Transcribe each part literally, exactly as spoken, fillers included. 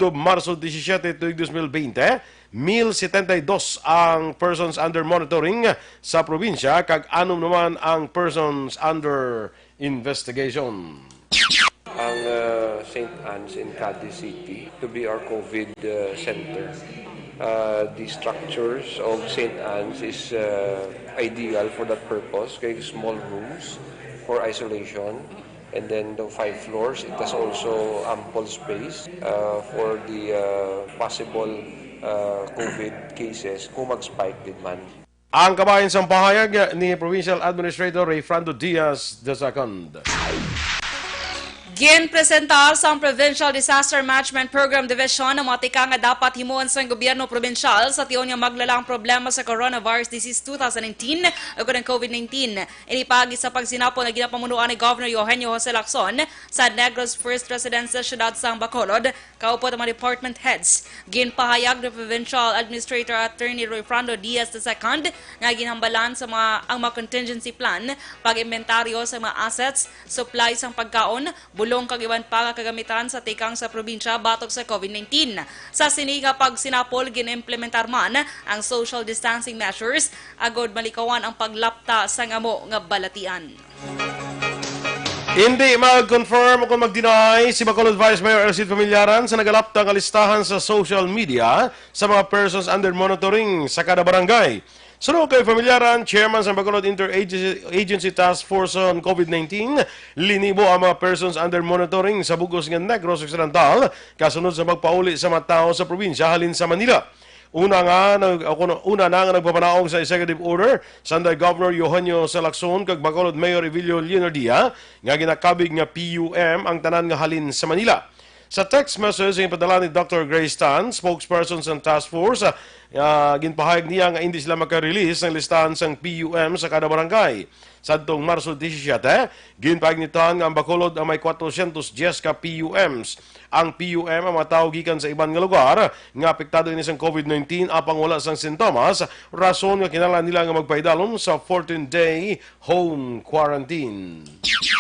Marso disisiete tuig dos mil bente, mil setenta y dos ang persons under monitoring sa probinsya, kag anom naman ang persons under investigation. Ang, uh, Saint Anne's in Cadiz City to be our COVID, uh, center. Uh, the structures of Saint Anne's is, uh, ideal for that purpose, kay small rooms for isolation. And then the five floors, it has also ample space, uh, for the, uh, possible, uh, COVID cases kung mag-spike din man. Ang kabahin sang pahayag ni Provincial Administrator Rayfrando Diaz the second. Ginpresentar sang Provincial Disaster Management Program Division ang mga tikang nga dapat himuon sang gobyerno probinsyal sa tion nga maglala ang problema sa coronavirus disease two thousand nineteen o ang COVID nineteen. Ini paagi sa pagsinapol nga ginapamunuan ni Governor Eugenio Jose Lacson sa Negros First Residence sa siyudad sang Bacolod, kaupod ang mga department heads. Ginpahayag ni Provincial Administrator Attorney Rayfrando Diaz the second nga ginhambalan sa mga, ang mga contingency plan, pag-imbentaryo sa mga assets, supply sang pagkaon, bulong kag iban pa nga kagamitan sa tikang sa probinsya batok sa COVID nineteen. Sa sini nga pagsinapol, gin-implementar man ang social distancing measures agod malikawan ang paglapta sang amo nga balatian. Hindi mag-confirm o kung mag-deny si Bacolod Vice Mayor Elcid Familiaran sa nagalapta nga listahan sa social media sa mga persons under monitoring sa kada barangay. Suno kay Familiaran, chairman sa Bacolod Interagency Agency Task Force on COVID nineteen, linibo ang mga persons under monitoring sa bug-os nga Negros Occidental kasunod sa pagpauli sa mga tawo sa probinsya halin sa Manila. Una nga nag-, o kuno, una na nga nagpamanaog sa executive order sa under Governor Eugenio Salacson kag Bacolod Mayor Evilio Leonardia nga ginakabig nga P U M ang tanan nga halin sa Manila. Sa text message nga ipadala ni Doctor Grace Tan, spokesperson sa task force, ah, ginpahayag niya nga hindi sila maka-release sang listahan sang P U M sa kada barangay. Sadtong Marso disisiete, ginpahayag ni Tan nga ang Bacolod ang may kwatrosyentos dyes ka P U Ms. Ang P U M ang mga tawo gikan sa iban nga lugar nga apektado ini sang COVID nineteen apang wala sang sintomas, rason nga kinahanglan nila nga magpaidalom sa fourteen-day home quarantine.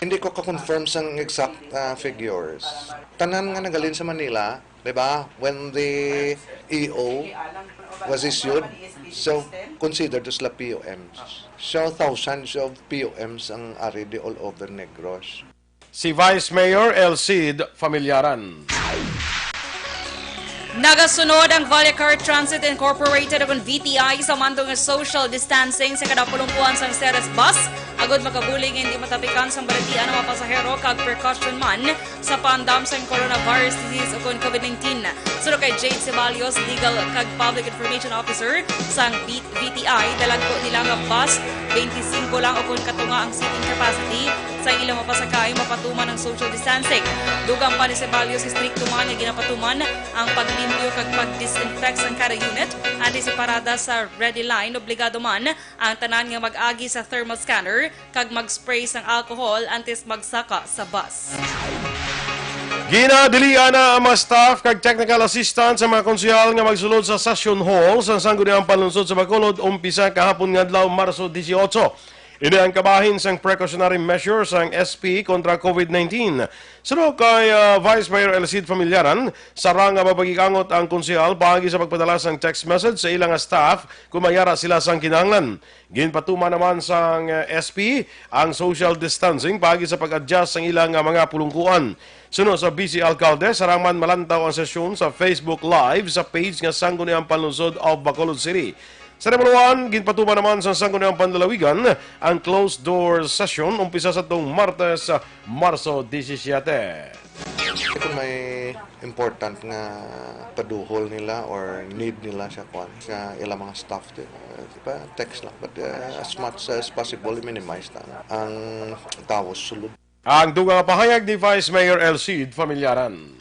Hindi ko ka-confirm sang exact, ah, figures. Tanan nga nagalin sa Manila, di ba? When the E O was issued, so considered to sila P U Ms. So thousands of P U Ms ang ari di all over Negros. Si Vice Mayor Elcid Familiaran. Nagasunod ang Vallecar Transit Incorporated o V T I sa mando nga social distancing sa kada pulungkuan sang Ceres bus, agud makabulig nga hindi matapikan sang balatian ang mga pasahero kag precaution man sa paandam sang coronavirus disease o kon COVID nineteen. Suno kay Jade Ceballos, Legal kag Public Information Officer sang V-, V T I, dalagko nila nga bus, twenty-five lang o kon katunga ang seating capacity sa ilang mapasakay, mapatuman ang social distancing. Dugang pa ni Ceballos, istrikto man nga ginapatuman ang paglimpyo kag pag-disinfect sang kada unit, anti sa parada sa ready line, obligado man ang tanan nga mag-agi sa thermal scanner kag mag-spray sang alcohol antes magsaka sa bus. Ginadilian na ang mga staff kag technical assistant sa mga konsehal nga magsulod sa session hall sa Sangguniang Panlungsod sa Bacolod umpisa kahapon nga adlaw, Marso dieciocho. Ini ang kabahin sang precautionary measure sang S P kontra COVID nineteen. Suno kay, ah, Vice Mayor Elcid Familiaran, sarang nga magpagikangot ang konsehal paagi sa pagpadala sang text message sa ila nga staff kung mayara sila sang kinahanglan. Ginpatuman naman sang, eh, S P ang social distancing paagi sa pag-adjust sang ila nga mga pulungkuan. Suno sa Vice Alcalde, sarang man malantaw ang sesyon sa Facebook Live sa page nga Sangguniang Panlungsod of Bacolod City. Sa Nabuluan, ginpatuman naman sa Sangguniang Panlalawigan ang closed door session umpisa sa tong Martes, Marso diecisiete. Kung may important nga paduhol nila or need nila sa kwan, sa ilang mga staff, di ba? Di ba? Text lang. But, uh, as much as possible, i-minimize na ang tawo sulod. Ang dugang nga pahayag ni Vice Mayor Elcid Familiaran.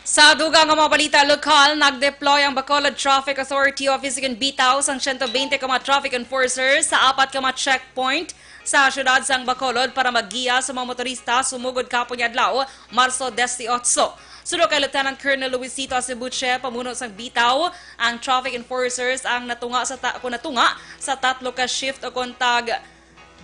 Sa dugang nga mga balita lokal, nag-deploy ang Bacolod Traffic Authority Office ug Bitaw sang siyento bente ka mga traffic enforcers sa apat ka mga checkpoint sa siyudad sang Bacolod para maggiya sa mga motorista sumugod kahapon nga adlaw, Marso dieciocho. Suno kay Lieutenant Colonel Luisito Acebuche, pamuno sang Bitaw, ang traffic enforcers ang natunga sa ta-, kung natunga sa tatlo ka shift o kon tag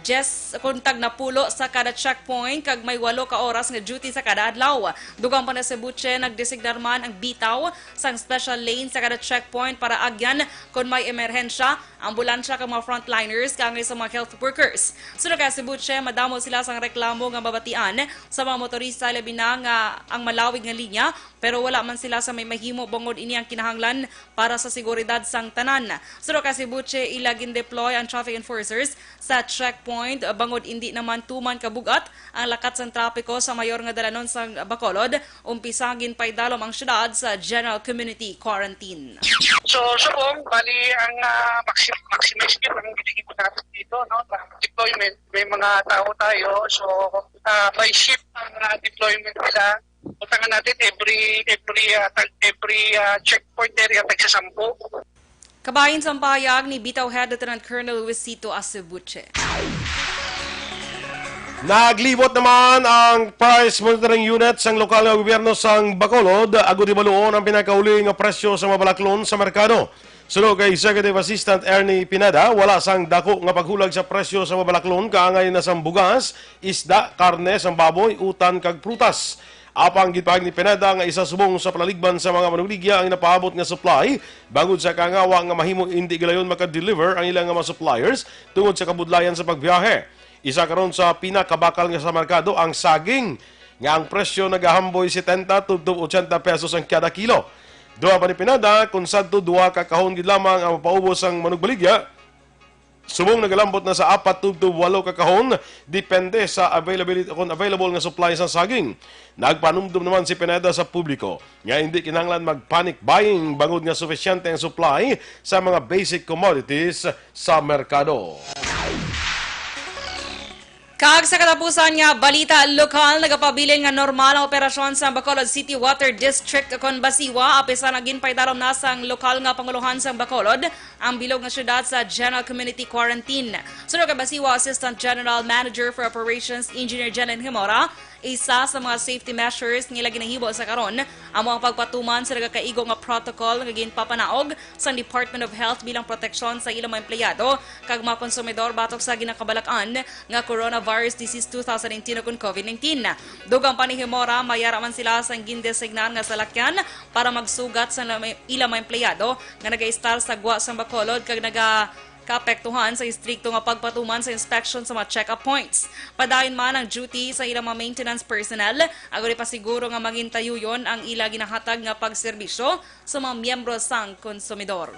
Diyes kon tag napulo sa kada checkpoint kag may walo ka oras nga duty sa kada adlaw. Dugang pa ni Cebuche, nagdesignar man ang bitaw sang special lane sa kada checkpoint para agyan kon may emerhensya, ambulansya kag mga frontliners kaangay sa mga health workers. Suno kay Cebuche, madamo sila sang reklamo nga mabatian sa mga motorista, labi na nga ang malawig nga linya, pero wala man sila sa may mahimo bangod ini ang kinahanglan para sa seguridad sang tanan. Suno kay Cebuche, ila gindeploy ang traffic enforcers sa checkpoint, bangod indi naman tuman kabug-at ang lakat sang trapiko sa mayor nga dalanon sang Bacolod, umpisa ginpaidalom ang syudad sa general community quarantine. So, subong, bali, ang, ah, maxi-, maximize yun ang ginagawa natin dito, no? Sa deployment, may mga tao tayo. So, ah, by shift ang, ah, deployment nila. Utangan natin every, every, ah, tag-, every, ah, checkpoint area, tagsa sampu. Kabahin sang pahayag ni Bitaw Head Lieutenant Colonel Luisito Acebuche. Naglibot naman ang Price Monitoring Unit sang lokal nga gobyerno sang Bacolod agud hibaluon ang pinakauli nga presyo sa mga balaklon sa merkado. Suno kay Executive Assistant Ernie Pineda, wala sang dako nga paghulag sa presyo sa mga balaklon kaangay na sang bugas, isda, karne sang baboy, utan kag prutas. Apang ginpahayag ni Pineda nga isa subong sa palaligban sa mga manugligya ang napaabot nga supply, bangod sa kangawa nga mahimo indi gilayon maka-deliver ang ilang nga mga suppliers tungod sa kabudlayan sa pagbiyahe. Isa karon sa pinakabakal nga sa merkado ang saging, nga ang presyo nagahamboy setenta tubtob ochenta pesos ang kada kilo. Duha pa ni Pineda, kung sadto duha ka kahon gid lamang ang mapaubos sang manugbaligya, subong nagalambot na sa apat tubtob walo ka kahon, depende sa availability, kung available nga supply sa saging. Nagpanumdom naman si Pineda sa publiko nga hindi kinahanglan mag-panic buying bangod nga sufisyente ang supply sa mga basic commodities sa merkado. Kag sa katapusan nga balita lokal, nagapabilin nga normal ang operasyon sa Bacolod City Water District kon BACIWA, apisan ang ginpaidalom na sang lokal nga pangulohan sang Bacolod ang bilog nga syudad sa general community quarantine. Suno kay BACIWA Assistant General Manager for Operations, Engineer Jelen Himora, isa sa mga safety measures nga ila ginahibo sa karon amo ang pagpatuman sa nagakaigo nga protocol nga ginpapanaog sang Department of Health bilang proteksyon sa ilang mga empleyado kag mga konsumidor batok sa ginakabal-an nga coronavirus disease two thousand nineteen o kon COVID nineteen. Dugang pa ni Himora, may ara man sila sang gindesignar nga salakyan para magsugat sa ila may, ila mga empleyado nga nagaistar sa gwa sang Bacolod kag naga kaapektuhan sa istrikto nga pagpatuman sa inspection sa mga check-up points. Padayon man ang duty sa ilang mga maintenance personnel, agod ipasiguro nga mangintayuyon ang ila ginahatag nga pagserbisyo sa mga miyembro sang konsumidor.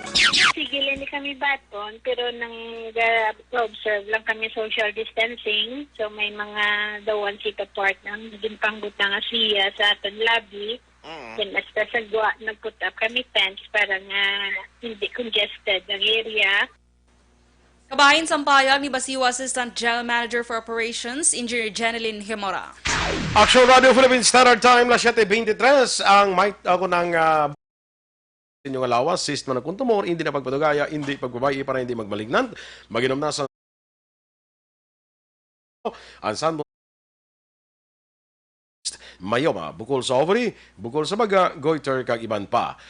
Sige lang ni kami baton, pero nang ga-observe lang kami social distancing, so may mga dawan si part ang ginpangguta nga siya sa aton lobby. Mm. Then, hasta sa gwa, nag-put up kami tents para nga hindi congested ang area. Kabahin sang pahayag ni BACIWA Assistant General Manager for Operations, Engineer Jeneline Himora. Action Radio Philippine Standard Time, las siete veintitrés, ang might, ako nang, ah, inyo nga lawas, cyst man ang kuntumor, hindi na pagpadugaya, hindi pagbabayi para hindi magmalignant, mag-inom na sa ang sando, myoma, bukol sa ovary, bukol sa baga, goiter, kag iban pa.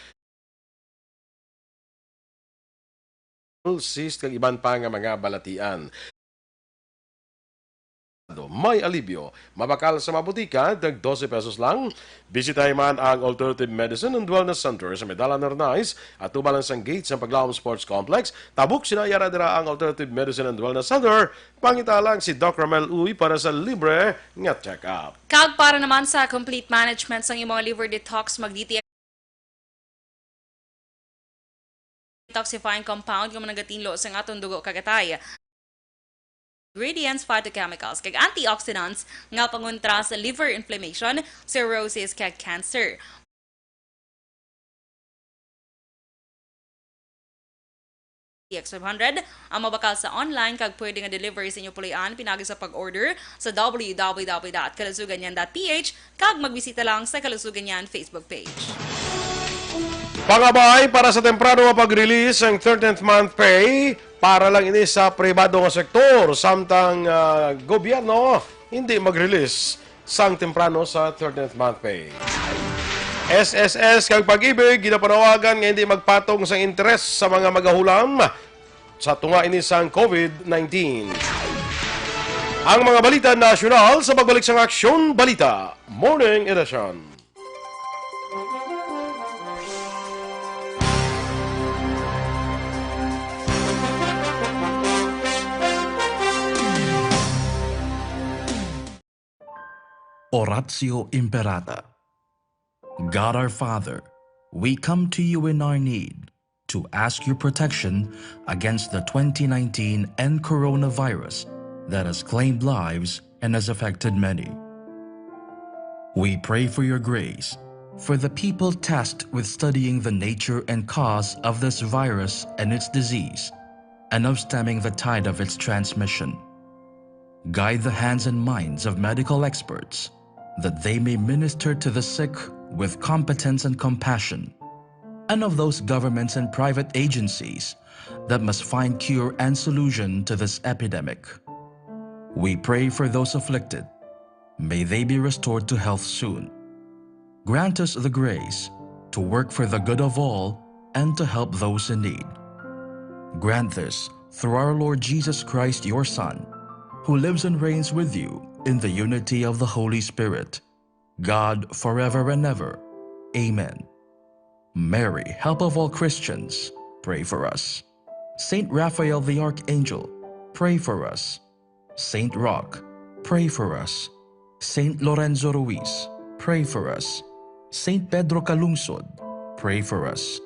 Cyst kag iban pa nga mga balatian. May alibyo, mabakal sa mga butika, tag dose pesos lang. Bisitahi man ang Alternative Medicine and Wellness Center sa may Dalan Arnaiz, atubang lang sang gate sang Paglaom Sports Complex. Tabok sina yara dira ang Alternative Medicine and Wellness Center, pangita lang si Doc Ramel Uy para sa libre nga check-up. Kag para naman sa complete management sang imong liver detox, mag-D T X detoxifying compound nga managatilo sa aton dugo kag atay. Ingredients, phytochemicals, kag antioxidants nga pangontra sa liver inflammation, cirrhosis, kag cancer. T X five hundred ang mabakal sa online kag pwede nga delivery sa inyo puloy-an pinagi sa pag-order sa W W W dot kalusuganyan dot P H kag magbisita lang sa Kalusuganyan Facebook page. Pangabay para sa temprano nga pag-release ang thirteenth month pay para lang ini sa pribado nga sektor, samtang, ah, gobyerno hindi mag-release sang temprano sa thirteenth month pay. S S S kag Pag-ibig ginapanawagan nga hindi magpatong sa interes sa mga magahulam sa tunga ini sang COVID nineteen. Ang mga balita nasyonal sa pagbalik sang Aksyon Balita Morning Edition. Oratio Imperata. God our Father, we come to you in our need to ask your protection against the twenty nineteen N coronavirus that has claimed lives and has affected many. We pray for your grace for the people tasked with studying the nature and cause of this virus and its disease, and of stemming the tide of its transmission. Guide the hands and minds of medical experts, that they may minister to the sick with competence and compassion, and of those governments and private agencies that must find cure and solution to this epidemic. We pray for those afflicted. May they be restored to health soon. Grant us the grace to work for the good of all and to help those in need. Grant this through our Lord Jesus Christ, your Son, who lives and reigns with you in the unity of the Holy Spirit, God, forever and ever. Amen. Mary, help of all Christians, pray for us. Saint Raphael the Archangel, pray for us. Saint Roch, pray for us. Saint Lorenzo Ruiz, pray for us. Saint Pedro Calungsod, pray for us.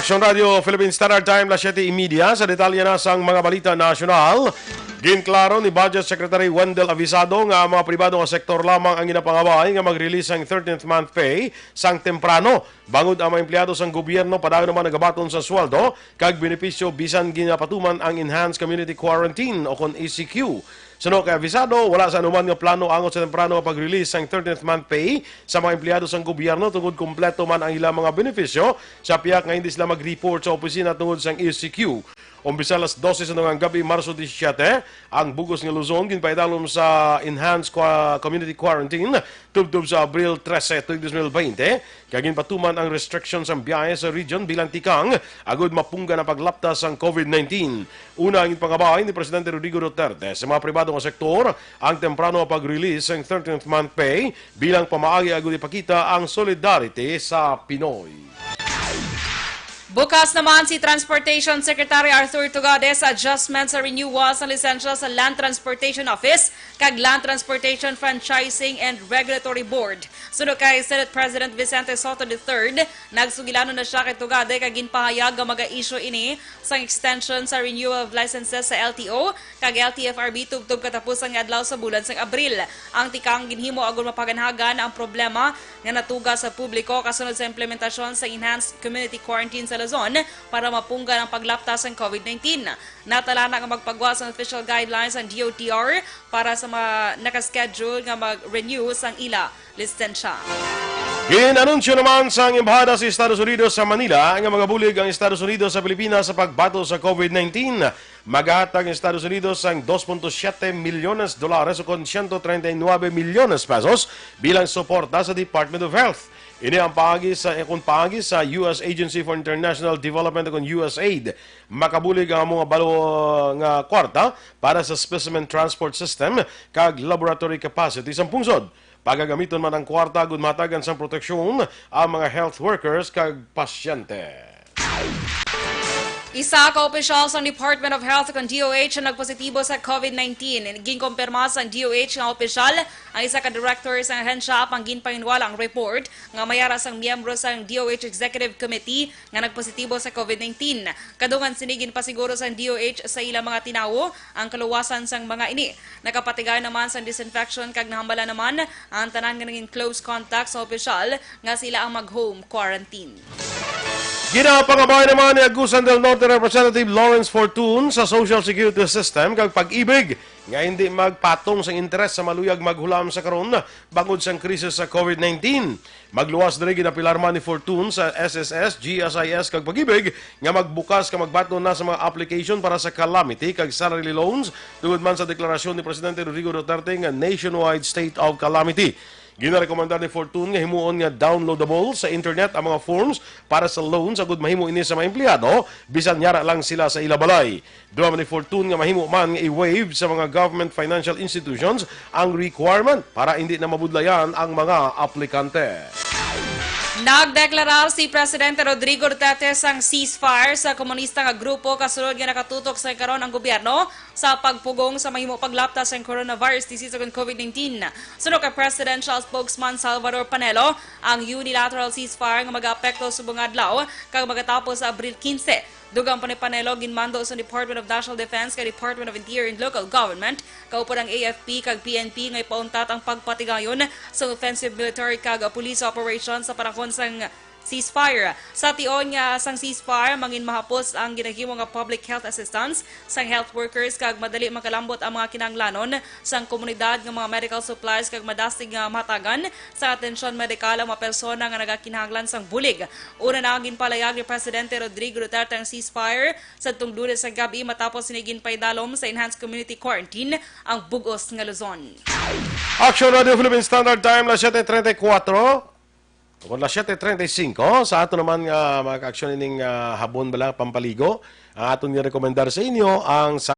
Aksyon Radio Philippine Standard Time, las siyete y media. Sa detalye na sang mga balita nasyonal, ginklaro ni Budget Secretary Wendell Avisado nga ang mga pribado nga sektor lamang ang ginapangabay nga mag-release sang thirteenth month pay sang temprano, bangod ang mga empleyado sang gobyerno padayon naman nagabaton sa sweldo kag benepisyo bisan ginapatuman ang enhanced community quarantine o kon E C Q. Suno kay Avisado, wala sa anuman nga plano angot sa temprano nga pag-release sang thirteenth month pay sa mga empleyado sang gobyerno tungod kompleto man ang ilang mga benepisyo sa piyak nga hindi sila mag-report sa opisina tungod sang E C Q. Umpisa alas dose sa dungang gabi, Marso disisiete, ang bug-os nga Luzon ginpaidalom sa enhanced qua-, community quarantine tubtob sa Abril trese, tuig dos mil baynte, kag ginpatuman ang restriction sang biyahe sa region bilang tikang agud mapunggan ang paglapta sang COVID nineteen. Una ang ginpangabay ni Presidente Rodrigo Duterte sa mga pribado nga sektor ang temprano nga pag-release sang thirteenth month pay bilang pamaagi agud ipakita ang solidarity sa Pinoy. Bukas naman si Transportation Secretary Arthur Tugade sa adjustment sa renewal sa lisensya sa Land Transportation Office kag Land Transportation Franchising and Regulatory Board. Suno kay Senate President Vicente Sotto the third, nagsugilanon na sia kay Tugade kag ginpahayag nga maga-issue ini sang extension sa renewal of licenses sa L T O kag L T F R B tubtob katapusan nga adlaw sa bulan sang Abril. Ang tikang ginhimo agud mapaganhagan ang problema nga natuga sa publiko kasunod sa implementasyon sa enhanced community quarantine sa Luzon para mapunggan ang paglapta sang COVID nineteen. Natalana nga magpagwa sang official guidelines ang D O T R para sa mga naka-schedule nga mag-renew sang ila lisensya. Gin-anunsyo naman sang Embahada sa Estados Unidos sa Manila nga magabulig ang Estados Unidos sa Pilipinas sa pagbato sa COVID nineteen. Magahatag ang Estados Unidos sang dos punto siyete milyones dolares o kon siyento treinta y nuebe milyones pesos bilang suporta sa Department of Health. Ini ang paagi sa, eh, kung paagi sa U S Agency for International Development o kon U S aid. Makabulig ang mga balo nga kwarta para sa specimen transport system kag laboratory capacity sa pungsod. Pagagamiton man ang kwarta agud mahatagan sang proteksyon ang mga health workers kag pasyente. Isa ka opisyal sang Department of Health kon D O H ang nagpositibo sa COVID nineteen. Ginkumpirma sang D O H nga opisyal ang isa ka director sang ahensya, apang ginpahinwala ang report nga may ara sang miyembro sang D O H Executive Committee nga nagpositibo sa COVID nineteen. Kadungan sini, ginpasiguro sang D O H sa ilang mga tinawo ang kaluwasan sang mga ini. Nakapatigay naman sang disinfection kag nahambala naman ang tanan nga naging close contact sa opisyal nga sila ang mag-home quarantine. Ginapangabay naman ni Agusan del Norte Representative Lawrence Fortun sa social security system kag Pag-ibig nga hindi magpatong sang interes sa maluyag maghulam sa karon bangod sang krisis sa COVID nineteen. Magluwas diri, ginapilar man ni Fortun sa S S S, G S I S kag Pag-ibig nga magbukas ka magbaton na sa mga application para sa calamity kag salary loans tungod man sa deklarasyon ni Presidente Rodrigo Duterte nga nationwide state of calamity. Ginarekomendar ni Fortun nga himuon nga downloadable sa internet ang mga forms para sa loans agud mahimo ini sa mga empleyado bisan yara lang sila sa ila balay. Duha man ni Fortun nga mahimo man nga i-waive sa mga government financial institutions ang requirement para hindi na mabudlayan ang mga aplikante. Nagdeklara si Presidente Rodrigo Duterte sang ceasefire sa komunista nga grupo kasunod nga nakatutok sa karon ang gobyerno sa pagpugong sa mahimo paglapta sang coronavirus disease ukon COVID nineteen. Suno kay Presidential Spokesman Salvador Panelo, ang unilateral ceasefire nga magaapekto subong adlaw kag magatapos sa Abril quince. Dugang pa ni Panelo, ginmando sa Department of National Defense kag Department of Interior and Local Government, kaupod ang A F P kag P N P, nga ipauntat ang pagpatigayon sa offensive military kag police operation sa panahon sang ceasefire. Sa tion nga sang ceasefire, mangin mahapos ang ginahimo nga public health assistance sang health workers kag madali makalambot ang mga kinahanglanon sang komunidad nga mga medical supplies kag madasig nga mahatagan sa atensyon medikal ang mga persona nga nagakinahanglan sang bulig. Una na ang ginpalayag ni Presidente Rodrigo Duterte ang ceasefire sadtong Lunes sa gabi matapos sini ginpaidalom sa enhanced community quarantine ang bug-os nga Luzon. Action Radio Philippine Standard Time, las siyete treinta y cuatro. Kon las siyete treinta y cinco, sa ato naman nga mga kaaksyon ining, ah, habon bala pampaligo, ang aton nga rekomendar sa inyo ang sa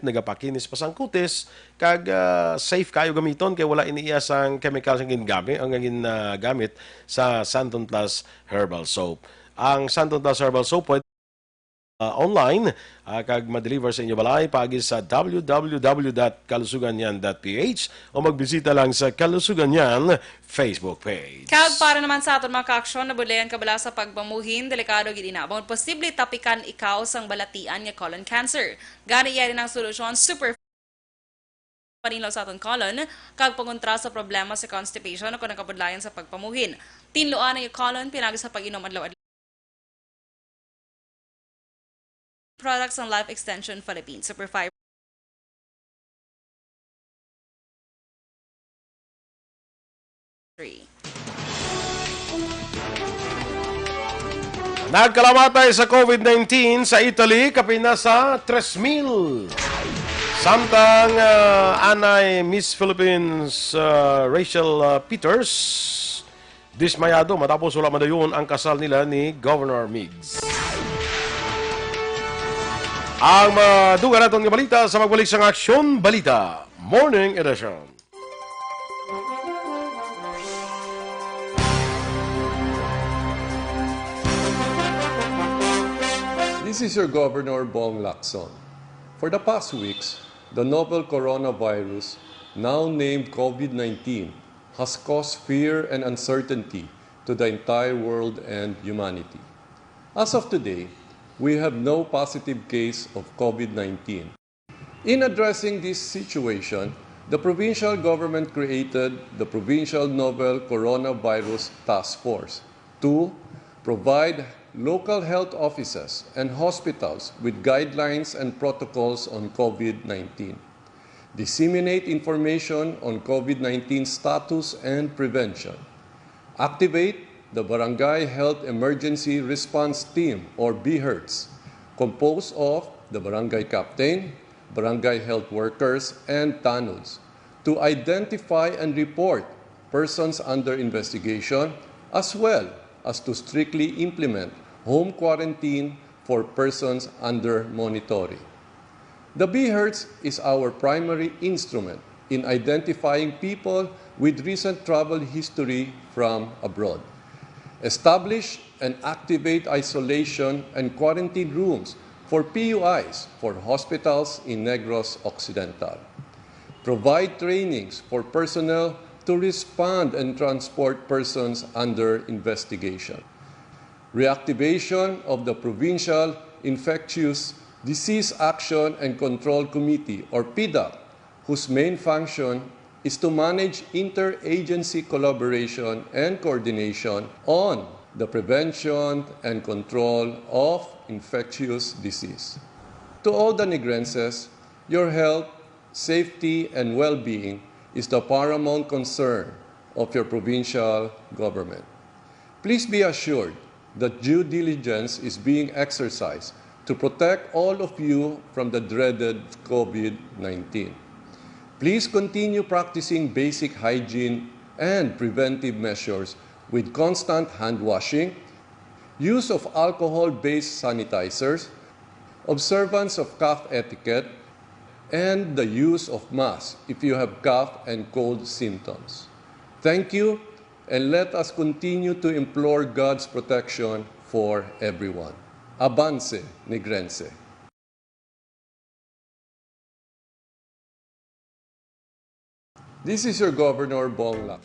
nagapakinis pa sang kutis kag, ah, safe kayo gamiton kay wala ini iya sang chemical sang gingamit, ang gin, ah, gamit sa Santon Plus Herbal Soap. Ang Santon Plus Herbal Soap pwede ah, online, ah, kag ma-deliver sa inyo balay paagi sa w w w dot kalusuganyan dot p h o magbisita lang sa Kalusuganyan Facebook page. Kag para naman sa aton mga kaaksyon, nabudlayan ka bala sa pagpamuhin, delikado gid ina. Bangod posible tapikan ikaw sang balatian nga colon cancer. Gani, yari ang solusyon, super paninlaw sa aton colon, kag pangontra sa problema sa constipation o kon ang kabudlayan sa pagpamuhin. Tinluan ang iyong colon pinagi sa pag-inom adlaw-adlaw. Products ng Life Extension Philippines, Superfiber. Nagkalamatay sa covid nineteen sa Italy, kapin na sa tres mil. Samtang, ah, anay Miss Philippines, ah, Rachel, ah, Peters, dismayado matapos wala madayon ang kasal nila ni Governor Migs. Ang mga dugang naton nga balita sa magbalik sang Aksyon Balita Morning Edition. This is your Governor Bong Lacson. For the past weeks, the novel coronavirus, now named covid nineteen, has caused fear and uncertainty to the entire world and humanity. As of today, we have no positive case of covid nineteen. In addressing this situation, the provincial government created the Provincial Novel Coronavirus Task Force to provide local health offices and hospitals with guidelines and protocols on covid nineteen, disseminate information on covid nineteen status and prevention, activate the Barangay Health Emergency Response Team, or BHERTs, composed of the barangay captain, barangay health workers, and tanods, to identify and report persons under investigation, as well as to strictly implement home quarantine for persons under monitoring. The BHERTs is our primary instrument in identifying people with recent travel history from abroad. Establish and activate isolation and quarantine rooms for P U Is for hospitals in Negros Occidental. Provide trainings for personnel to respond and transport persons under investigation. Reactivation of the Provincial Infectious Disease Action and Control Committee, or PIDAC, whose main function is to manage interagency collaboration and coordination on the prevention and control of infectious disease. To all the Negrenses, your health, safety, and well-being is the paramount concern of your provincial government. Please be assured that due diligence is being exercised to protect all of you from the dreaded covid nineteen. Please continue practicing basic hygiene and preventive measures with constant hand washing, use of alcohol-based sanitizers, observance of cough etiquette, and the use of masks if you have cough and cold symptoms. Thank you, and let us continue to implore God's protection for everyone. Avance, Negrense. This is your Governor, Bong Lac.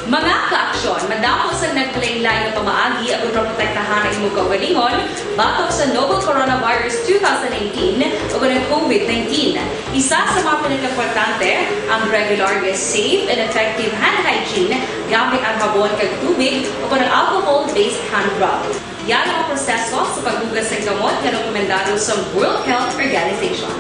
Mga kaaksyon, madamo sang naglain-lain nga pamaagi agud maprotektahan ang imong kaugalingon batok sa novel coronavirus two thousand nineteen ug ang covid nineteen. Isa sa mga pinakaimportante ang regular nga safe and effective hand hygiene gamit ang habon kag tubig o kon ang alcohol-based hand rub. Yari ang proseso sa paghugas sang kamot nga rekomendado sang World Health Organization.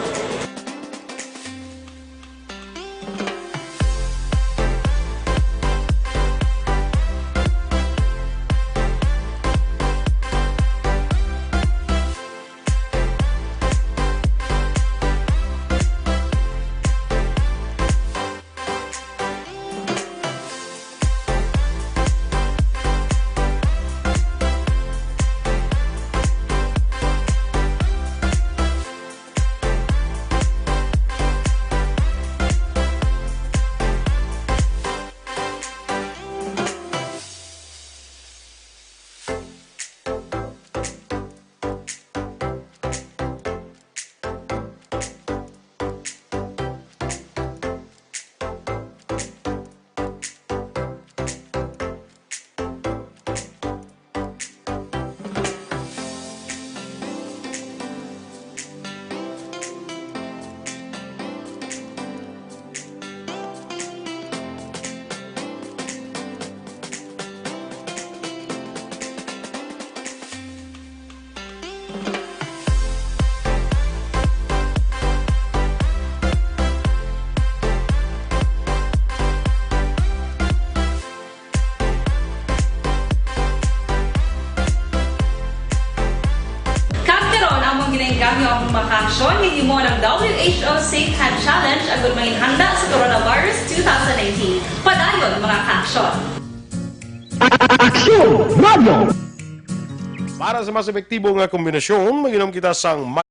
Join with you mo ng W H O Safe Hand Challenge agud manginhanda sa Coronavirus two thousand nineteen. Padayon, mga ka-aksyon! Aksyon Radio! Para sa mas epektibo nga kombinasyon, mag-inom kita sang ma-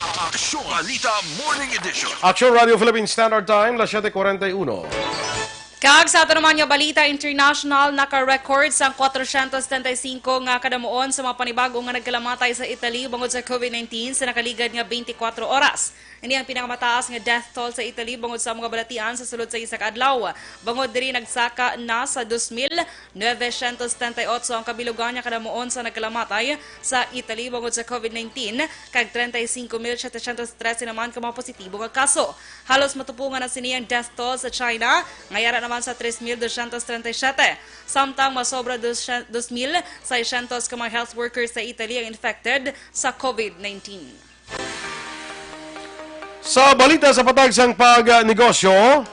Aksyon Balita Morning Edition. Aksyon Radio Philippine Standard Time, las siete cuarenta y uno. Kag sa ato naman nga balita international, naka-record sang kwatrocientos setenta y cinco nga kadamuon sa mga panibago nga nagkalamatay sa Italy bangod sa COVID nineteen sa nakaligad nga twenty-four oras. Ini ang pinakamataas nga death toll sa Italy bangod sa mga balatian sa sulod sa isa ka adlaw. Bangod diri, nagsaka na sa dos mil novecientos setenta y ocho ang kabilugan nga kadamuon sa nagkalamatay sa Italy bangod sa COVID nineteen, kag treinta y cinco mil setecientos trece naman ka mga positibo nga kaso. Halos matupungan na sini ang death toll sa China, nga yara naman sa tres mil doscientos treinta y siete. Samtang masobra dos mil seiscientos ka mga health workers sa Italy ang infected sa COVID nineteen. Sa balita sa patag sang pagnegosyo,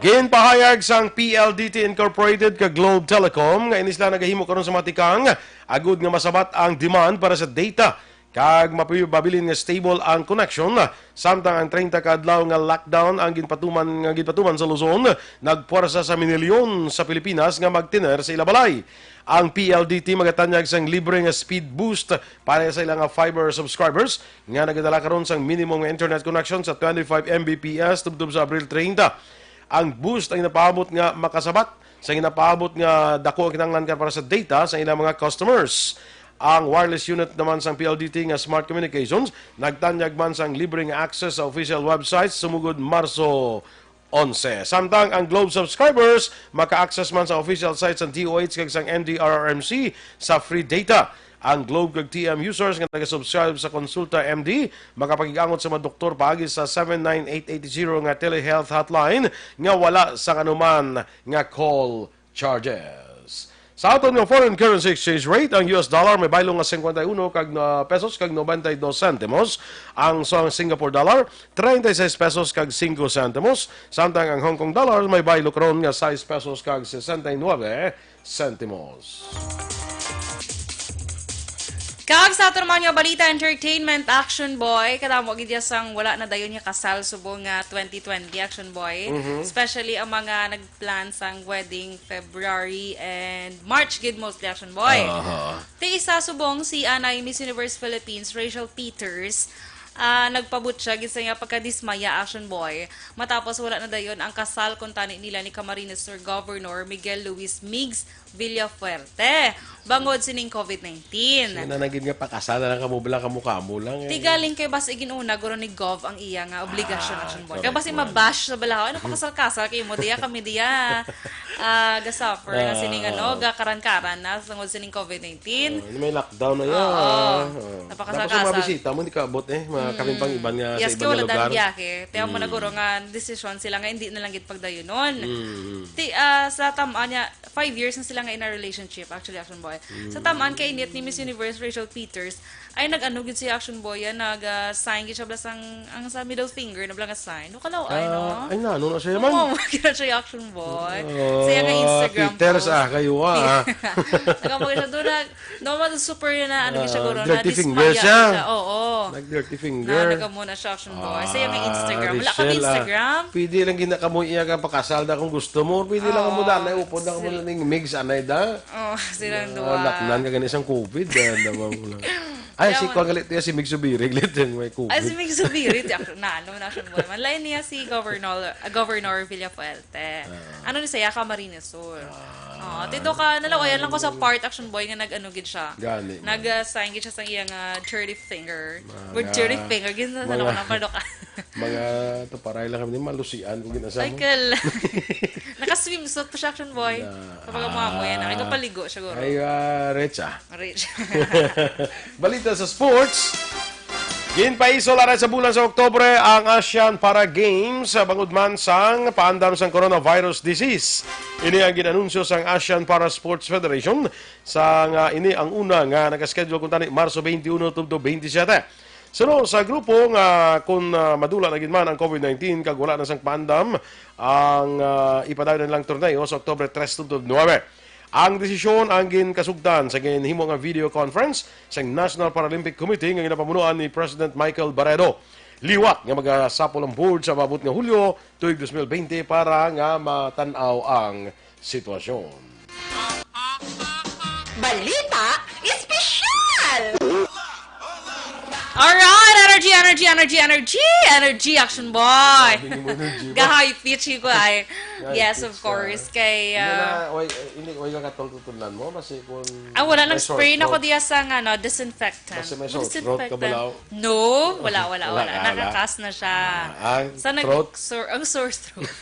ginpahayag sang P L D T Incorporated kag Globe Telecom nga ini sila nagahimo karon sa mga tikang agud nga masabat ang demand para sa data kag mapi-, mabilin nga stable ang connection, samtang ang treinta ka adlaw nga lockdown ang ginpatuman, nga ginpatuman sa Luzon, nagpuwersa sa minilyon sa Pilipinas nga magtener sa ila balay. Ang P L D T magatanyag sang libre nga speed boost para sa ila nga fiber subscribers nga nagadala karon sang minimum nga internet connection sa twenty-five M B P S tubtob sa Abril treinta. Ang boost ang ginapaabot nga makasabat sa ginapaabot nga dako ang kinahanglan ka para sa data sa ilang mga customers. Ang wireless unit naman sang P L D T nga Smart Communications nagtanyag man sang libre nga access sa official website sumugod Marso onse. Samtang ang Globe subscribers maka-access man sa official site sang D O H kag sang N D R R M C sa free data. Ang Globe kag T M users nga naga-subscribe sa Consulta M D makapakig-angot sa mga doktor paagi sa seven nine eight eight zero nga telehealth hotline nga wala sang anuman nga call charges. Sa aton nga foreign currency exchange rate, ang U S dollar may baylo nga cincuenta y uno kag na pesos kag noventa y dos centimos, ang sa Singapore dollar, treinta y seis pesos kag cinco centimos, samtang ang Hong Kong dollar may baylo karon nga sais pesos kag sesenta y nuebe centimos. Kag sa ato naman nga balita, entertainment, Action Boy, kadamo gid ya sang wala na dayon nga kasal subong nga twenty twenty, Action Boy. Mhm. Especially ang mga nag-plan sang wedding February and March gid mostly, Action Boy. Aha. Ti isa subong si anay Miss Universe Philippines, Rachel Peters, ah, nagpabutyag gid sa iya pagkadismaya, Action Boy, matapos wala na dayon ang kasal kuntani nila ni Camarines Sur Governor Miguel Luis Migs Villafuerte bangod sining COVID nineteen. Siya na lang gid nga pakasal na lang kamo, bala, kamo-kamo lang, eh. Ti galing kay basi ginuna guro ni Gov ang iya nga obligasyon, Ah, Action Boy. Kay correct basi man. Mabash sa balahaw, "Ano, pakasal-kasal kayo mo diya, kami diya, ah, ga-suffer na sining, ano, Ah. gakaran-karan na tungod sining COVID nineteen." Ah, may lockdown na yan. Oo. Ah. Napakasal-kasal. Tapos yung mga bisita mo, hindi ka abot, eh. Mga Mm. kaming pang iban nga sa Yes, iban kay nga wala lugar. Dahil biyahe. Tiyan mo na Mm. guro nga desisyon sila nga hindi na lang gid pagdayunon. Mm. Ti, ah, sa tam-an niya, five years na sila nga in a relationship, actually, Action Boy. Sa Mm. tam-an kay init ni Miss Universe Rachel Peters, ay nag-ano gid si Action Boy, ah, nag, ah, sign gid siya bala sang, ang sa middle finger na bala nga sign. Nukalaw ay, no? Ah, ay, nano na siya man? Oo, kaya siya Action Boy. Ah, sa iya nga Instagram Peters, post. Ah, kayo, ah. Nagkamagay siya doon na, no, mas super yun na, ano, siya Ah, guro, dirty na finger dismaya siya. Siya. Oo. Nag-dirty finger. Na, nagamo na siya, Action Boy. Sa iya nga Ah, Instagram. Wala ka ba Richelle, ah. Instagram? Pwede lang ginakamoy iya ka pakasal na kung gusto mo. Pwede lang Oo. mo dala, upod na mo Sil- ning mix, anay da. Oh, silang Ah, duwa. Laknan ka gani sang COVID, ah, naman mo lang. Ay, Kaya si mo- Kuan galit niya, si Mig Subiri, galit yung may COVID. Ay, si Mig Subiri, ti ak-, na, ano, National Boy man. Lain niya si Governor, ah, Governor Villafuerte. Ah. Ano ni saya ka, Marines Sur? Ah. Oh, tito ka, nalawayan lang ko sa part, Action Boy, nga nag-ano gid siya. Gani, Nag, man. Ah, sign gid siya sa iyang, ah, dirty finger. Mga Word dirty finger, gid sa mga ako ng pardok. Mga tuparay lang kami, malusian kung ginasama. Cycle. Naka-swimsuit pa siya, Action Boy. Na, Kapag ang mga mo yan, ah, nakikapaligo siya, guro. Ay, ah, Rich, ah. Rich. Balita sa sports. Ginpaiso lang sa bulan sa Oktubre ang Asian Para Games sa bangod man sang paandam sang coronavirus disease. Ini ang ginanunsyo sang Asian Para Sports Federation sa nga ini ang una nga nakaschedule kuntani Marso twenty-one tubtob twenty-seven. Suno sa grupo nga kun, ah, madula na gid man ang COVID nineteen kag wala na sang paandam ang, ah, ipadayon nilang torneo sa Oktubre tres tubtob nuebe. Ang desisyon ang ginkasugtan sa ginhimo nga video conference sa National Paralympic Committee nga ginapamunuan ni President Michael Barredo. Liwat nga magasapol ang board sa maabot nga Hulyo tuig dos mil bente para nga matan-aw ang sitwasyon. Balita Espesyal! Alright! Energy, energy, energy, energy! Energy, Action Boy! Hindi mo energy ba? Ga-high pitch ko ay. High Yes, pitch of ka. Course. Kay, Hindi uh, na, way, hindi, way ka katol-tutulan mo, basi kung ah, wala may nang spray sore na ko throat. diya sa ano, disinfectant. Basi may Mo sore throat ka disinfectant. bala. No, wala, wala, Wala wala. ka, wala. Nakakas na siya. Ah, ang Sa nag- throat? Sore, ang sore throat.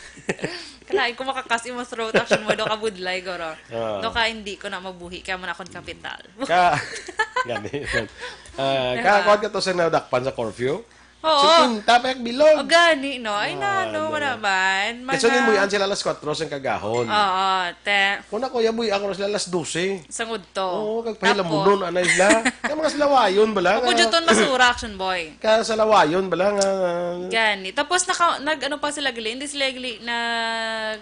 Kalain ko makakas imo throat, Action Boy, do ka budlay, goro. Ah. Do ka, hindi ko na mabuhi, kaya mo na akong kapital. Ka, gani. Ah, Diba? ka, kuwan ka to sa nadakpan sa curfew? Oo. Sa pinta, pa bilog. O gani, no? Ay, Ah, na, ano, no. wala man. Kasi Mga- yung buyan sila alas kwatro sa kagahon. Oo, te. Kung ako, yabuy ako sila alas dose. Sa ngudto. Oo, kagpahilamunon, anay sila. Kaya mga salawayon bala. Ako, Juton, masura, Action Boy. Kaya salawayon bala nga. Gani. Tapos, naka, nag, ano pa sila, gali? Hindi sila, gali, na,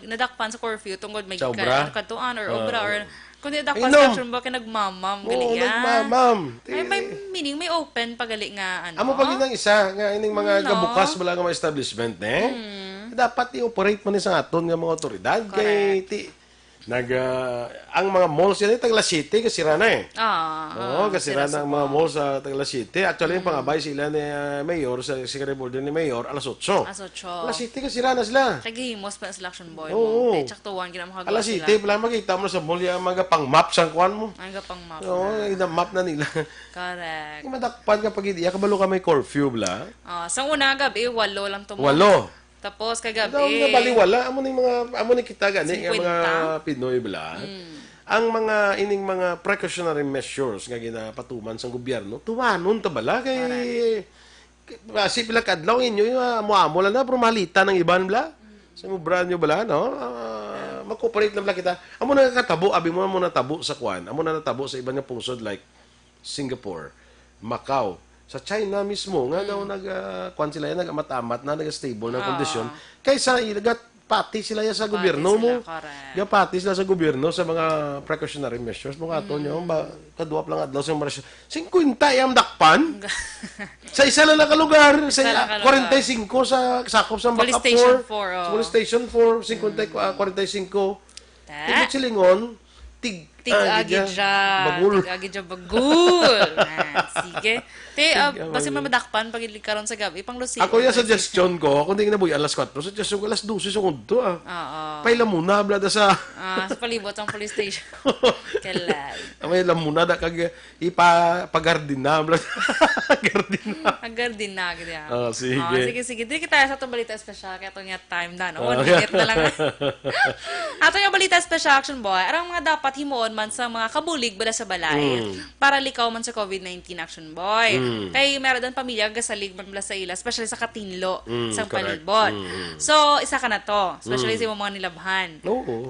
nadakpan sa curfew tungod may Sa obra? ka-, katuan or Oo. obra or, kung di dakpan Inom. sa Action Boy, kay nagmamam, gali, Oo, ah. nagmamam. Ay, may meaning, may open pa gali nga, ano. Amo pa gid ang isa nga ining mga No. gabukas bala nga mga establishment, eh. Dapat i-operate man ni sa aton nga mga otoridad kay Correct. ti nag ah, ang mga malls yan, eh, tag alas siyete kasira na, eh. Ah, Oo, ah, kasira sira na ang sa mga malls sa tag alas siyete. Actually, ang pangabay sila ni ah, Mayor sa executive order ni Mayor alas otso. Alas otso. Alas siyete kasira na sila. Kagihimos pa sila, Action Boy. Oo. Mo. Kay tsaktuan, gina makagawa Alas sila. siyete pa lang makita mo na sa mall yung mga pang-map sang kuan mo. Ang gapang map. Oo, yung map na nila. Correct. Yung madakpan ka pag iya, kabalo ka may curfew bala. Ah, sa una gabi, walo lang to mo. Walo. Tapos Daw kagabi, nabaliwala, amo ni mga, amo ni kita gani, nga mga Singkwenta? Pinoy bala. Ang mga, ining mga precautionary measures nga ginapatuman sang gobyerno, tumanon ta bala kay, kasi pila ka adlaw inyo, yung, ah, amo-amo lang na, pero malita ng iban bala. Sa obra nyo bala, no? Ah, mag-cooperate lang bala kita. Amo na katabo, abi mo, amo na tabo sa kwan. Amo na natabo sa iban nga pungsod like Singapore, Macau. Sa China mismo, nga daw nag, ah, kwan sila, nag-amat-amat na, nag-stable na ang Ah. kondisyon. Kaysa, nagapati sila yan sa Pati gobyerno sila, mo. correct. Gapati sila sa gobyerno sa mga precautionary measures. Mga ato nyo, ba, kadwa pa lang adlaw sa mga singkwenta yung dakpan. Sa isa lang na ka lugar, sa Isa lang ka lugar. kwarenta y singko sa sakop sa Police Bacapor. Station four, oh. Police Station four, singkwenta, ah, kwarenta y singko. Ta? Tig silingon, tig, Tig-agi dya. bagul. Tig-agi dya bagul. Ah, sige. Te, ah, Tig-agi. basi man madakpan pag karon sa gabi, pang Lucia. Ako yung suggestion ko, kung di na buhay alas kwatro, suggestion ko alas dose sa kundo, ah. Oo. Paila muna, bla, da sa Ah, sa palibot ang police station. Kalay. May lamuna da kag ipa pagardina, bla. Gardina. Ang gardina, gid, ah. Oh, sige. Oh, sige, sige. Diri kita sa atong balita espesyal kay ato nga time na, no? Oh. One minute na lang. Ato nga balita espesyal, Action Boy. Arang mga dapat himuon man sa mga kabulig bala sa balay Mm. para likaw man sa COVID nineteen, Action Boy. Mm. Kay meron din pamilya gasalig man bala sa ila, especially sa katinlo, Mm, sa correct. palibot. Mm, mm. So, isa ka na to, especially Mm. sa imong mga nilabhan. Oo.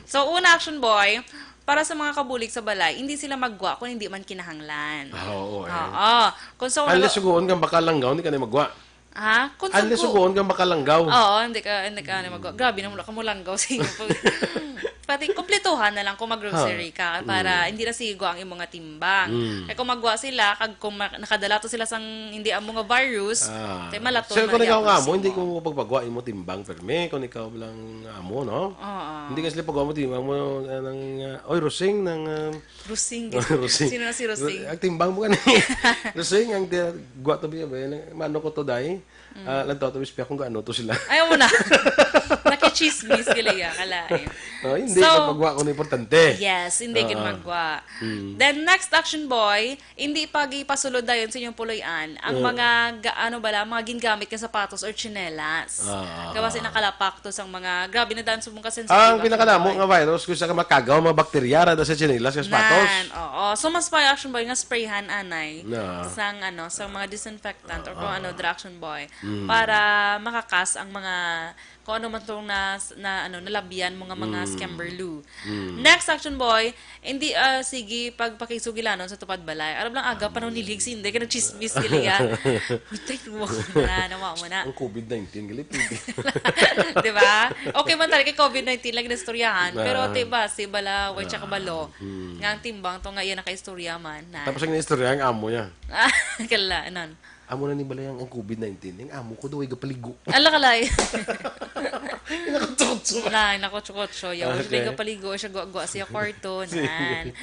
So, una, Action Boy, para sa mga kabulig sa balay, hindi sila maggwa kung hindi man kinahanglan. Ah, oo, eh. Oo. Kung sa una, Unless sugoon kang baka langgaw, hindi ka na magwa. Ha? Kung sa Unless gu- sugoon kang baka langgaw. Oo, hindi ka, hindi ka na maggwa. Grabe naman, wala ka mo langgaw sa imo. Pati, kumplituhan na lang kung mag-grocery ka para hindi na sigo ang imong nga timbang. Mm. Kaya kung maggwa sila, kag kung ma- nakadala to sila sang hindi amo nga virus, Ah. kay malato So, na kung ikaw gyapon nga amo, sa hindi imo. ko pagpagwa imo timbang, permi, kung ikaw lang amo, no? Oo. Hindi ka sila pagwa mo timbang mo, ah, nang, ah, oy, Rosing, nang, ah, Rosing. Rosing. Sino na si Rosing? Ang timbang mo gani. Rosing, ang ti-, gwa to biya ba? Mano ko to, day? Ah, lang to, to, biya kung gaano to sila. Ayaw mo na. Nakichismis, gali ya, kalain. Oh, hindi, So, kapag wa ko na importante. Yes, hindi gid Oo. magwa. Mm. Then, next, Action Boy, hindi pag ipasulod dayon sa inyong puloy-an ang Oo. mga ga-, ano bala, mga gingamit nga sapatos or tsinelas. Oo. Kaya kasi nakalapak to sang mga, grabe na daan subong ka Ang pinakadamo nga virus kung sa makagaw, mga bakterya, rada sa tsinelas, sa sapatos. Nan, oo. So, mas pa Action Boy nga sprayhan, anay, Na. sang, ano, sang mga disinfectant or kung Ah. ano, dira, Action Boy, Mm. para makakas ang mga, kung ano man tong na, na, ano, nalabyan mo nga mga Mm. scamber loo. Mm. Next, Action Boy, hindi, ah, sige, pag pakisugilanon sa tupad balay. Alam lang, aga, panahon ni Ligs, hindi ka nagchismis, iliya. Bitay, mo na, nawa mo na. Ang covid nineteen, gali, pwede. Di ba? Okay man talaga, covid nineteen lang ginastoryahan. Pero, Ah. di ba, si Bala, way tsaka Ah. Balo, Mm. nga ang timbang to nga iya nakaistorya man, na. Tapos ang istorya, ang amo niya. Ah, kala, anon? Amo na ni Balay ang, ang covid nineteen. Ang amo ko daw ay gapaligo. Ala, kalay. Nakutso-kutso. Na, nakutso-kutso. Yaw, Okay. Siya gapaligo, siya gwa-gwa siya kwarto, Sige. nan.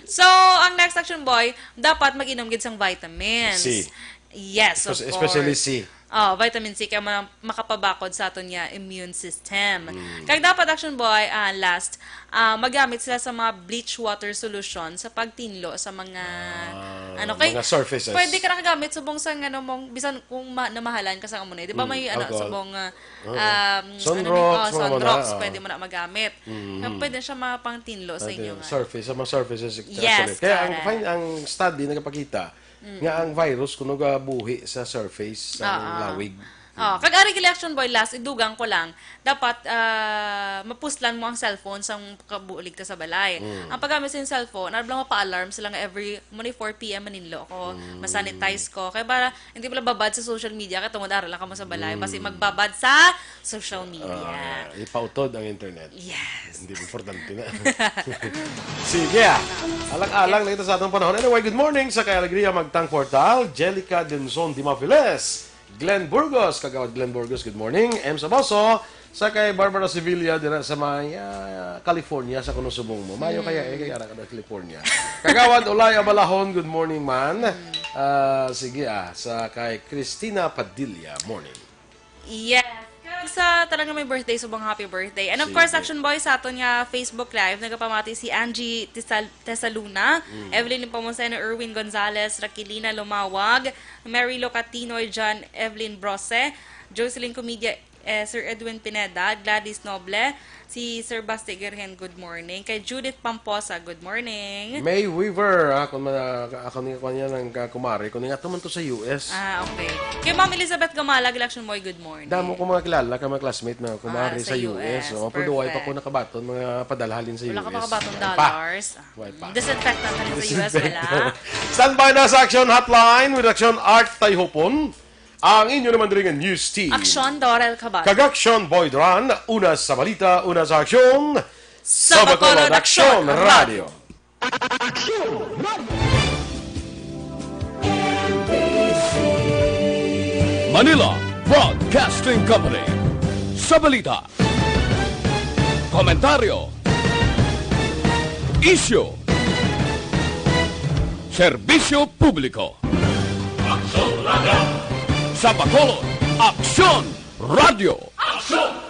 So, ang next, Action Boy, dapat mag-inom gid sang vitamins. Si. Yes, of Espe-, especially course. C. Oh, vitamin C kay ma-, makapabakod sa aton nga immune system. Mm. Kag dapat, Action Boy, ah, last, ah, magamit sila sa mga bleach water solution sa pagtinlo sa mga, Ah, ano, kay mga surfaces. Pwede ka nakagamit subong sa, ano, mong, bisan kung ma-, namahalan ka sa amo na, di ba, Mm, may, ano, alcohol. Subong, ah, Oo. Um, Sunrocks, ano ni, oh, mga mga, sunrocks, oo. Pwede mo na magamit. Mm. Nga pwede siya mapangtinlo sa Pwede inyo nga surface, sa mga surfaces, Yes, actually. Kaya ang, correct. Fine, ang study nagapakita Mm. nga ang virus kuno gabuhi sa surface sa Oo. lawig. Oh, kag ari gali, Action Boy, last, idugang ko lang. Dapat, ah, mapuslan mo ang cellphone sang kabulig ka sa balay. Mm. Ang paggamit sa cellphone, ano lang, mapa-alarm sila nga every, mo ni four P M maninlo ko, Mm. masanitize ko. Kaya para hindi mo lang babad sa social media, kaya tungod ara lang ka mo sa balay. Mm. Basi magbabad sa social media. Ah, ipautod ang internet. Yes. Hindi importante na. Sige, ah. Alang-alang na kita sa atong panahon. Anyway, good morning sa kay Alegria Magtang Portal, Jelica Denson Dimafiles, Glenn Burgos, Kagawad Glenn Burgos, good morning. M Saboso, sa kay Barbara Sevilla dira sa may, ah, California, sa kuno subong mo. Mayo kaya, eh, kaya ara ka na California. Kagawad Olay Abalahon, good morning, man. Ah, sige, ah, sa kay Christina Padilla, morning. Yes. Kag sa tanan nga may birthday, subong happy birthday. And of Sige. course, Action Boy, sa aton nga Facebook Live, nagapamati si Angie Tisal-, Tesaluna, Mm. Evelyn Nepomuceno, Erwin Gonzalez, Raquelina Lumawag, Mary Locatinoy, John Evelyn Brose, Jocelyn Comedia, eh, Sir Edwin Pineda, Gladys Noble, si Sir Basti Gerhen, good morning. Kay Judith Pamposa, good morning. May Weaver, ah, kung ma-, ako ni, kung yan ang ka-, kumare, kung nga to man to sa U S. Ah, okay. Kay Ma'am Elizabeth Gamalag, Election Boy, good morning. Damo ko mga kilala, ka mga classmate na kumare Ah, sa sa U S, U S, oh, pero wala pa ko perfect. nakabaton, mga padalhalin sa Wala ka U S. makabaton Wala pa. dollars. Wala pa. Disinfectant na rin sa U S, Disinfectant. wala. Standby na sa Action Hotline with Action Art Tayhopon. Ang inyo naman diri nga news team. Action, Dorel Cabal. Kag Action, Boy Duran. Una sa balita, una sa aksyon. Sa Sa Bacolod, Bacolod, Action Action Radio. Radio. Manila Broadcasting Company. Sa balita, komentaryo, isyu, serbisyo publiko. Aksyon Radio. Sa Bacolod, Aksyon Radio. Aksyon!